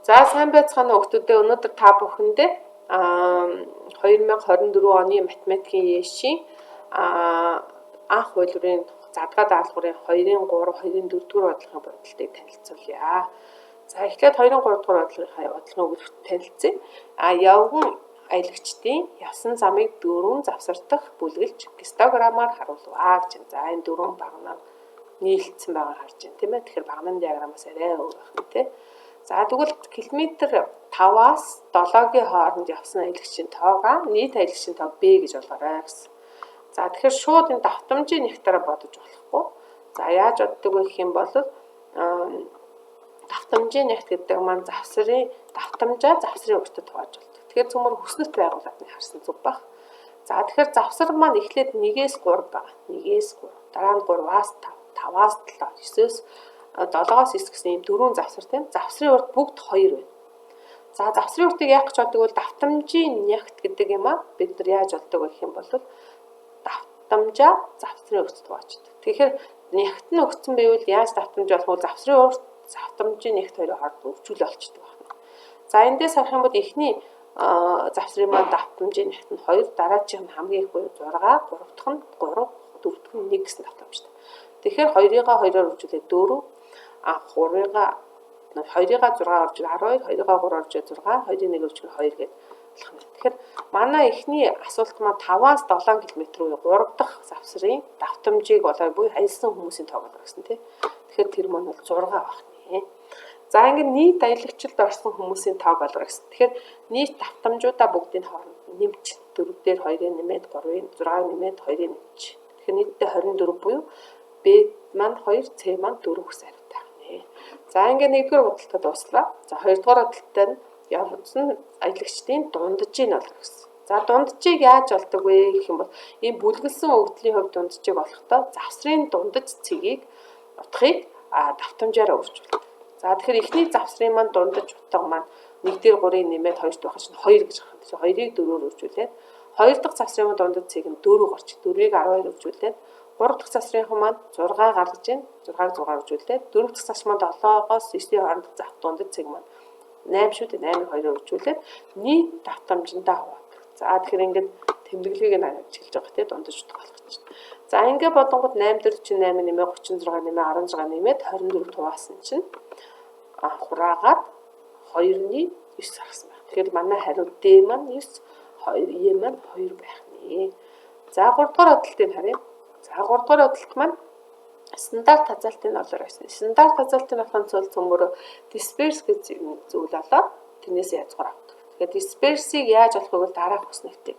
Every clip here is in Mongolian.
За, сайн байцгаана уу, хүмүүстээ. Өнөөдөр та бүхэндээ 2024 оны математикийн ЕШ-ийн анх хувилбарын задгаа даалгаврын 2-ын 3, 2-ын 4 дугаар бодлогын бодолтыг танилцуулъя. За, эхлээд 2-ын 3 дугаар бодлогын өгүүлбэрт танилцъя. Явган аялагчдын явсан замыг дөрвөн завсар дахь бүлэглэж гистограммаар харуулваа гэж. За, энэ дөрвөн баганаар нийлцсэн байгааг харж байна, тийм ээ. Тэгэхээр баганан диаграммаас арай өөр байх нь, тийм. За, тэгвэл километр 5-аас 7-гийн хооронд явсан аялагчийн тоог А, нийт аялагчийн тоог Б гэж олоорой гэсэн. За, тэгэхээр шууд энэ давтамжийн нягтаараа бодож болохгүй. За, яаж боддог вэ гэх юм бол давтамжийн нягт гэдэг маань завсрын давтамжаа завсрын уртад хувааж болдог. Тэгэхээр цөмөр хүснэгт байгуулад нь харсан зүг баг. За, тэгэхээр завсар маань эхлээд 1-ээс 3 байгаа. 1-ээс 3, дараа нь 3-аас 5, 5-аас 7, 9-өөс 7-оос 9 гэсэн ийм дөрвөн завсар, тийм. Завсрын урд бүгд 2 байна. За, завсрын уртыг яах гэж боддог бол давтамжийн нягт гэдэг юм а бид нар яаж олдог вэ гэх юм бол давтамжаа завсрын уртад хуваачдаг. Тэгэхээр нягт нь өгсөн байвал яаж давтамж болох вэ? Завсрын урт, давтамжийн нягт хоёрын хооронд үржүүл олчдөг байна. За, эндээс харах юм бол эхний завсрын маань давтамжийн нягт нь 2, дараачих нь хамгийн их буюу 6, гурав дахь нь 3, дөрөв дэх нь 1 гэсэн давтамжтай. Тэгэхээр 2-ыг 2-оор үржүүлээд 4, 3-ыг 2-ыг 6 үржүүлээд 12, 2-ыг 3 үржүүлээд 6, 2-ыг 1 үржүүлээд 2 гээд болох нь. Тэгэхээр манай эхний асуулт маань 5-аас 7 км буюу 3 дахь завсрын давтамжийг болоо буюу аялсан хүмүүсийн тоог олно гэсэн, тий. Тэгэхээр тэр маань бол 6 байх нэ. За, ингээд нийт аялагчлалд орсон хүмүүсийн тоог олно гэсэн. Тэгэхээр нийт давтамжуудаа бүгдийг хооронд нэмч, 4 дээр 2-ыг нэмээд, 3-ыг 6-ыг нэмээд, 2-ыг нэмч. Тэгэхээр нийтдээ 24 буюу Б маань 2, С маань 4 гэсэн хариутай байна. За, ингээд нэгдүгээр бодолтой дууслаа. За, хоёрдугаар бодолтой нь явсан аялагчдын дунджийг олно гэсэн. За, дунджийг яаж олдог вэ гэх юм бол ийм бүлэглэсэн өгөгдлийн хувьд дунджийг олохдоо завсрын дундаж цэгийг утгыг давтамжаараа үржүүлдэг. За, тэгэхээр эхний завсрын маань дундаж утга маань 1 дээр 3-ыг нэмээд 2-т байх чинь 2 гэж гарна. Тэгэхээр 2-ыг 4-өөр үржүүлээд, хоёр дахь завсрын маань дундаж цэг нь 4 гарч 4-ыг 12 үржүүлээд, 3 дахь завсрынхан маань 6 гаргаж байна. 6-ыг 6 үржүүлээд, 4 дахь завсар маань 7-оос 9-ийн хоорондох зав дундаж цэг маань 8 шүү дээ. 8-ыг 2-оор үржүүлээд нийт давтамжиндаа хуваадаг. За, тэгэхээр ингээд тэмдэглэгийг нь ажиглаж байгаа, тийм, дундаж утга болох чинь. За, ингээд бодонгууд 8 4 48 нэмээ 36 нэмээ 16 нэмээд 24 хуваасан чинь хураагаад 2-ны 9 гарсан байна. Тэгэхээр манай хариу D маань 9, 2, E маань 2 байх нэ. За, 3 дугаар бодолтыг харъя. За, 3 дугаар бодолт маань стандарт хазаалтын олоор байсан. Стандарт хазаалтын олохын тулд цөмөрөө disperse гэж зүйл олоод тэрнээс язгуур авдаг. Тэгэхээр disperse-ийг яаж олохыг бол дараах хүснэгтийг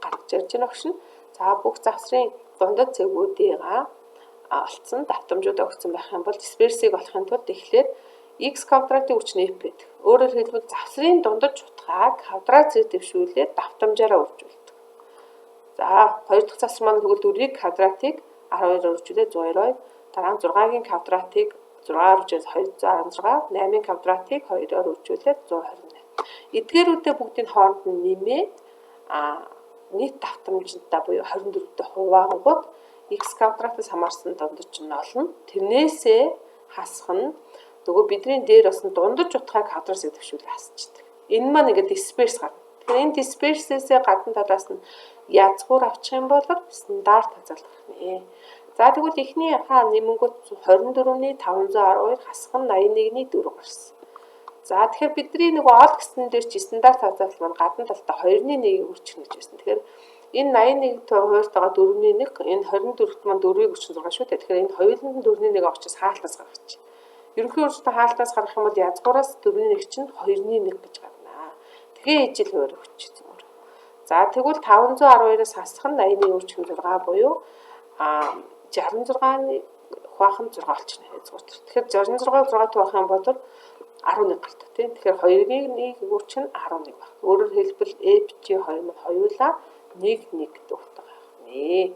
гаргаж ярьж байна огшин. За, бүх завсрын дундад цэгүүдийг олцсон давтамжуудаа өгсөн байх юм бол disperse-ийг олохын тулд эхлээд x квадратын хүч нь f гэдэг. Өөрөөр хэлбэл, завсрын дундаж утгаа квадрат зэрэг дэвшүүлээд давтамжаараа үржүүлдэг. За, хоёр дахь завсар маань тэгвэл 4-ийг квадратыг 12-оор үржүүлээд 192, дараа нь 6-гийн квадратыг 6-аар үржүүлээд 216, 8-ын квадратыг 2-оор үржүүлээд 128. Эдгээрүүдээ бүгдийг хооронд нь нэмээд нийт давтамжтай буюу 24-тэй хуваангууд x квадратаас хамаарсан дундаж нь олно. Тэрнээсээ хасах нь нөгөө бидний дээр болсон дундаж утгаа квадратаас дэвшүүлээ хасчихдаг. Энэ маань ингээд disperse гарна. Тэгэхээр энэ disperse-ээсээ гадна талаас нь язгуур авчих юм бол стандарт хазаалт гарна. За, тэгвэл эхний хаа нэмэнгүүт 24-ний 512 хасах нь 81-ний 4 гарсан. За, тэгэхээр бидний нөгөө ол гэсэн дээр чи стандарт хазаалт маань гадна талдаа 2-ны 1-ийг үржих гэж байсан. Тэгэхээр энэ 81 хууртайгаа 4-ний 1, энэ 24-т маань 4-ийг үржих 6 шүү дээ. Тэгэхээр энэ хоёуланд нь 4-ний 1 авчихсан, хаалтаас гаргачих. Ерөнхий үржилтээ хаалтаас гаргах юм бол язгуураас 4-ний 1 чинь 2-ны 1 гэж гарна. Тэгээ ижил хуваар өгч зүгээр. За, тэгвэл 512-оос хасах нь 80-ны үржих 6 буюу 66-ны хуваах нь 6 болчихно язгуур. Тэгэхээр 66-г 6 хуваах юм бол 11 гардаг, тийм. Тэгэхээр 2-ыг 1 үржих нь 11 баг. Өөрөөр хэлбэл FG 2 маань хоёулаа 1 1 гэдэг утга байх нэ.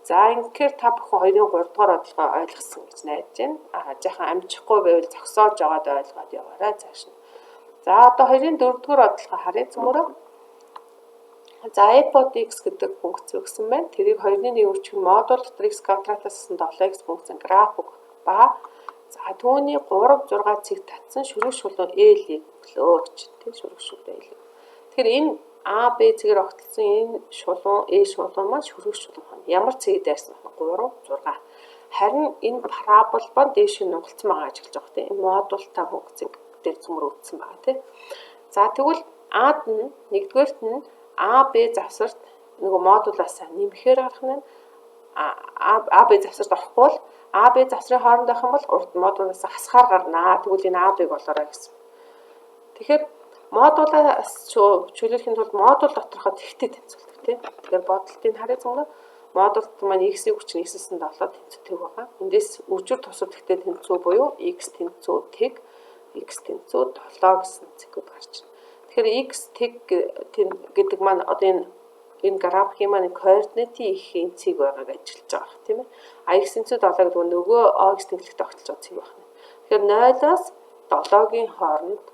За, ингэхээр та бүхэн 2-ын 3 дугаар бодлогоо ойлгосон гэж найдаж байна. Жаахан амжихгүй байвал зогсоож жагаад ойлгоод яваарай цааш нь. За, одоо 2-ын 4 дугаар бодлогоо харъя цөмөрөө. За, f од x гэдэг функц өгсөн байна. Тэрийг 2-ны 1 үржих модуль дотор x квадратаас 7x функцийн график ба. За түүний 3 6 цэг татсан шүрэг шулуун L-ийг өглөө гэж тийм шүрэг шулуун L. Тэгэхээр энэ А Б цэгээр огтлсон энэ шулуун Э шулуун маань шүрэг шулуун байна. Ямар цэгийг дайрсан бэ? 3 6. Харин энэ парабол маань дээш нь нугалцсан байгаа ажиглаж байгаа тийм. Энэ модултай функцийг дээр цөмөр үүдсэн байгаа тийм. За тэгвэл А-д нь нэгдүгээрт нь А Б завсарт нөгөө модулаас нэмэхээр гарах нь А Б завсарт орохгүй бол А Б завсрын хооронд байх юм бол урд модулаас хасахаар гарнаа. Тэгвэл энэ А Б-г олоорой гэсэн. Тэгэхээр модулаас чөлөөлөхийн тулд модуль доторхоо тэгтэй тэнцвүүлдэг тийм. Тэгэхээр бодолтыг харъя зүгнэ. Модулт маань x-ийн хүч нь x-ээс нь 7 тэнцүү тэг байгаа. Эндээс үржил тусвар тэгтэй тэнцүү буюу x тэнцүү тэг, x тэнцүү 7 гэсэн цэгүүд гарч байна. Тэгэхээр x тэг гэдэг маань одоо энэ графикийн маань координатын их цэг байгааг ажиллаж байгаа байх тийм ээ. А x тэнцүү 7 гэдэг нь нөгөө о x тэнхлэгтэй огтлож байгаа цэг байна. Тэгэхээр 0-оос 7-гийн хооронд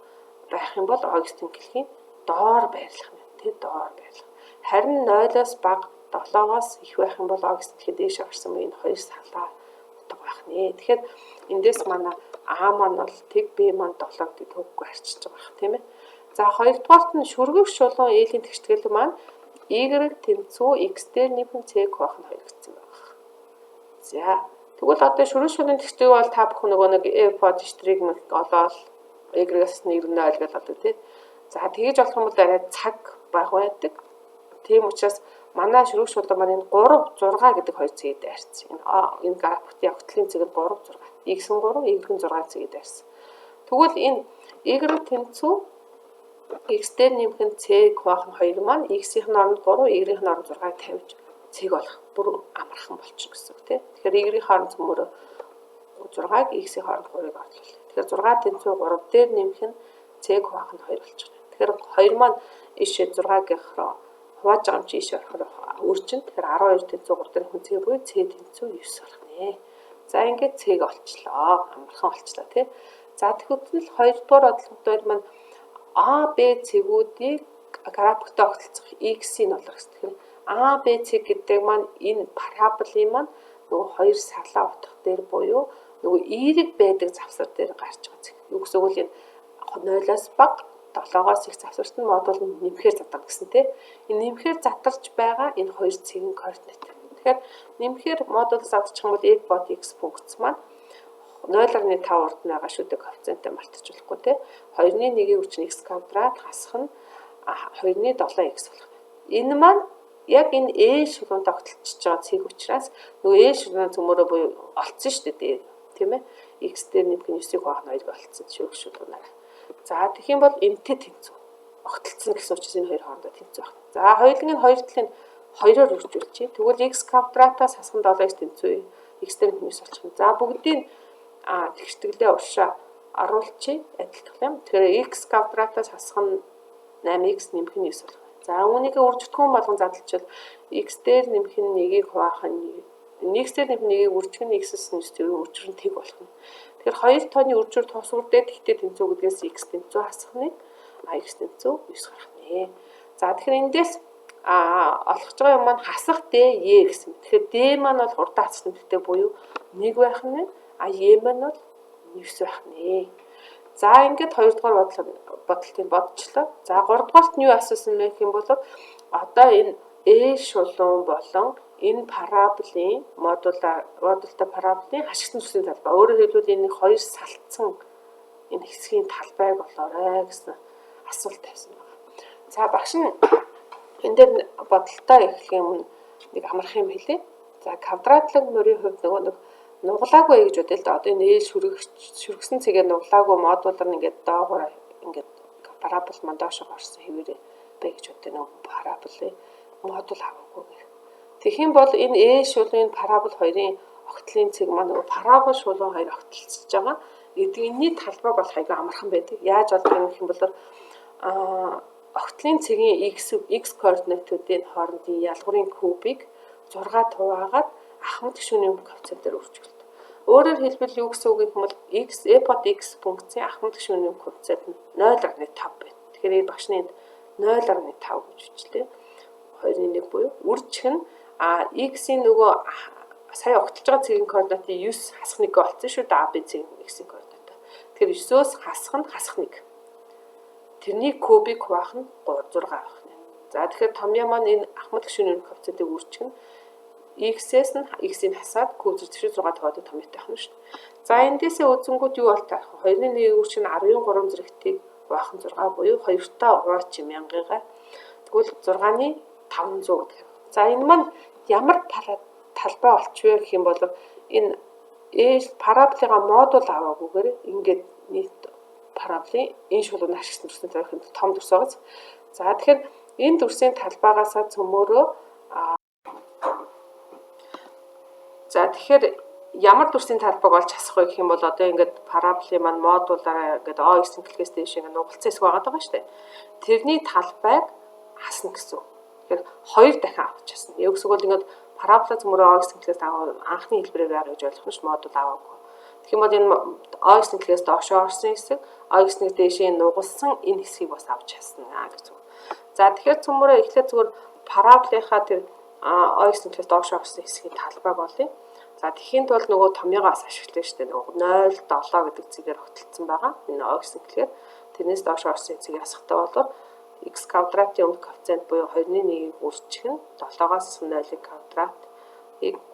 байх юм бол о x тэнхлэгийн доор байрлах нь тий доор байрлах. Харин 0-оос бага 7-оос их байх юм бол о x тэнхлэгийн дээш гарсан энэ хоёр салаа утга байх нэ. Тэгэхээр эндээс манай А маань бол тэг, Б маань 7 гэдэг төгөхгүй харчиж байгаа байх тийм ээ. За хоёрдугаарт нь шүргэх шулуун L-ийн тэгштгэл маань Y тэнцүү X дээр нэмэх C хуваах нь 2 гэсэн байна. За тэгвэл одоо шүрэг шулуун тэгштгэл бол та бүхэн нөгөө нэг F под штриг олоод Y-аас нь 90 гэж олдог тий. За тэгэж болох юм бол арай цаг баг байдаг. Тийм учраас манай шүрэг шулуун маань энэ 3 6 гэдэг хоёр цэгийг дайрсан. Энэ графикийн огтлын цэг нь 3 6. X нь 3, Y нь 6 цэгийг дайрсан. Тэгвэл энэ Y тэнцүү X дээр нэмэх нь C хуваах нь 2 маань X-ийн оронд 3, Y-ийн оронд 6-ыг тавьж цэг болох бүр амархан болчихно гэсэн үг тийм. Тэгэхээр Y-ийн оронд цөмөрөө 6-ыг X-ийн оронд 3-ыг орлуулъя. Тэгэхээр 6 тэнцүү 3 дээр нэмэх нь C хуваах нь 2 болчихно. Тэгэхээр 2 маань ийшээ 6-гийнхроо хувааж байгаа юм чи ийшээ орохоор үржин. Тэгэхээр 12 тэнцүү 3 дээр нэмэх нь C буюу C тэнцүү 9 болох нэ. За ингээд C-г олчлоо. Амархан олчлоо тий. За тэгвэл 2 дугаар бодлого дээр маань А, Б цэгүүдийг графиктай огтлцох X-ийг олох гэсэн. Тэгэхээр А, Б цэг гэдэг маань энэ параболын маань нөгөө хоёр салаа утга дээр буюу нөгөө эерэг байдаг завсар дээр гарч байгаа цэг. Юу гэсэн үг вэ? Энэ 0-оос бага 7-оос их завсарт нь модуль нь нэмэхээр задарна гэсэн тийм. Энэ нэмэхээр задарч байгаа энэ хоёр цэгийн координат. Тэгэхээр нэмэхээр модуль задарчих юм бол f бод x функц маань 0.5 урд нь байгаа шүү дээ коэффициентээ мартаж болохгүй те. 2-ны 1-ийн хүч нь x квадрат хасах нь 2-ны 7x болох. Энэ маань яг энэ э шулуунтай огтлцож байгаа цэг учраас нөгөө э шулуун цөмөрөө буюу олцсон шүү дээ тийм ээ. X дээр нэмэх нь 9-ийг хуваах нь 2-ыг олцсон шүүх шулуунаараа. За тэгэх юм бол энэтэй тэнцүү. Огтлцсон гэсэн учраас энэ хоёр хоорондоо тэнцүү байна. За хоёулангийн хоёр талыг 2-оор үржүүлчихье. Тэгвэл x квадратаас хасах нь 7x тэнцүү. X дээр нэмэх 9 болчих. За бүгдийг тэгштэглээ уршаа оруулчих адилтгал юм. Тэгэхээр x квадратаас хасах нь 8x нэмэх нь 9 болох. За үүнийгээ үржигдэхүүн болгон задлчвал x дээр нэмэх нь 1-ийг хуваах нь x дээр нэмэх нь 1-ийг үржих нь x-с 9 тэр үржих нь тэг болох нь. Тэгэхээр хоёр тооны үржир тус үрдээ тэгтээ тэнцүү гэдгээс x тэнцүү хасах нь а x тэнцүү 9 гарах нэ. За тэгэхээр эндээс олох гэж байгаа юм маань хасах d e гэсэн. Тэгэхээр d маань бол хурдан хасах нэмэгтэй буюу 1 байх нь, а е маань бол 9 байх нэ. За ингээд хоёрдугаар бодлолтыг бодчихлоо. За гуравдугаарт нь юу асуусан бэ гэх юм бол одоо энэ э шулуун болон энэ параболын модультай параболын хашигтсан зүсийн талбай. Өөрөөр хэлбэл энэ хоёр салтсан энэ хэсгийн талбайг олоорой гэсэн асуулт тавьсан байна. За багш нь энэ дээр бодолтой эхлэх юм нэг амарх юм хэлье. За квадратлаг мөрийн хувьд нөгөө нэг нуглаагүй гэж бодъё л да. Одоо энэ ээл шүргсэн цэгээ нуглаагүй модулаар ингээд доогоор ингээд парабол маань доошоо орсон хэвээрээ бай гэж бодъё, нөгөө параболын модуль аваагүй гэх. Тэгэх юм бол энэ ээл шулуун парабол хоёрын огтлын цэг маань нөгөө парабол шулуун хоёр огтлцож байгаа. Энэний талбайг бол айгүй амархан байдаг. Яаж олох юм гэх юм бол огтлын цэгийн x координатуудын хоорондын ялгуурын кубыг 6 хуваагаад ахмад гишүүний коэффициентээр үржүүлдэг. Өөрөөр хэлбэл юу гэсэн үг юм бол x f од x функцийн ахмад гишүүний коэффициент нь 0.5 байна. Тэгэхээр энэ багшны энд 0.5 гэж бичлээ. 2-1 буюу үржих нь а x-ийн нөгөө Сая огтолж байгаа цэгийн координатын 9 хасах 1 олцсон шүү дээ. А Б цэг x-ийн координат. Тэгэхээр 9-өөс хасах нь хасах 1. Тэрний кубик хуваах нь 3 6 байх нь. За, тэгэхээр томьёо маань энэ ахмад гишүүний үнэх коэффициентийг үржих нь x-ээс нь x-ийг хасаад куб зэрэг 6 товоод томьёотой байх нь шүү дээ. За, эндээсээ үзэнгүүт юу болтой вэ? 2-ны 1-ийг үржих нь 13 зэрэгтийг хуваах нь 6 буюу 2-таа хуваач мянгыгаа. Тэгвэл 6-ны 500 гэдэг. За, энэ маань ямар талбай олчих вэ гэх юм бол энэ L параболыгаа модуль аваагүйгээр ингээд нийт параболын энэ шулууны ашигласан дүрсний талбай том дүрс байгаа. За, тэгэхээр энэ дүрсийн талбайгаасаа цөмөөрөө, за, тэгэхээр ямар дүрсийн талбайг олж хасах вэ гэх юм бол одоо ингээд параболын маань модулаараа ингээд О x хэлхээс дээш ингээд нугалцсан хэсэг байгаа даа шүү дээ. Тэрний талбайг хасна гэсэн үг. Тэгэхээр хоёр дахин авч хасна. Яг гэсэн бол ингээд парабола цөмөрөө О x хэлхээс анхны хэлбэрээр байгаа гэж ойлгох нь ш, модуль аваагүй. Тэгэх юм бол энэ О x хэлхээс доошоо орсон хэсэг, О x-ний дээшээ нугалсан энэ хэсгийг бас авч хасна гэсэн үг. За, тэгэхээр цөмөрөө эхлээд зүгээр параболынхаа тэр О x хэлхээс доошоо орсон хэсгийн талбайг олъё. За, тэгэхийн тулд нөгөө томьёогоо бас ашиглана шүү дээ. Нөгөө 0 7 гэдэг цэгээр огтлцсон байгаа. Энэ О x хэлхээр тэрнээс доош орсон цэгийг асахтай болоод x квадратын өмнөх коэффициент буюу 2-ны 1-ийг үржих нь 7-оос 0-ын квадрат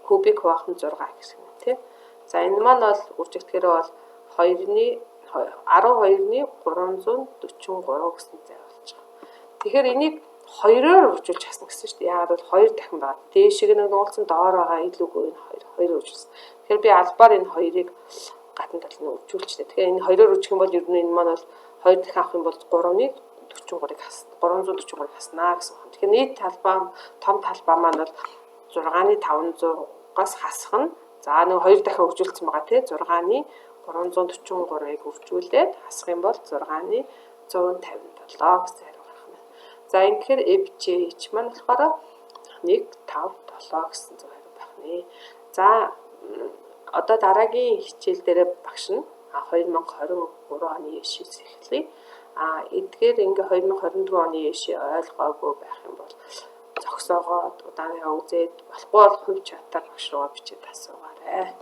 кубик хуваах нь 6 гэсэн юм тий. За, энэ маань бол үржигдэхээр бол 2-ны 12-ны 343 гэсэн зай болж байгаа. Тэгэхээр энийг хоёроор үржүүлж хасна гэсэн шүү дээ. Яагаад бол хоёр дахин байгаа. Дээшиг нэг нуулсан, доор байгаа илүүгүй энэ хоёр хоёроор үржүүлсэн. Тэгэхээр би албаар энэ хоёрыг гадна талд нь үржүүлчихлээ. Тэгэхээр энэ хоёроор үржих юм бол ер нь энэ маань бол хоёр дахин авах юм бол 3-ыг 43-ыг хасна. 343-ыг хаснаа гэсэн үг. Тэгэхээр нийт талбай, том талбай маань бол 6-ны 500-аас хасах нь, за, нэг хоёр дахин үржүүлсэн байгаа тий, 6-ны 343-ыг үржүүлээд хасах юм бол 6-ны 157 гэсэн хариу гарах нь. За, ингэхээр FJH маань болохоор 1 5 7 гэсэн зөв хариу байх нэ. За, одоо дараагийн хичээл дээр багш нь 2023 оны ЕШ-с эхлэе. А эдгээр ингээ 2024 оны ЕШ ойлгоогүй байх юм бол зогсоогоод удаан үзээд, болохгүй бол хувь чатаар багш руугаа бичээд асуугаарай.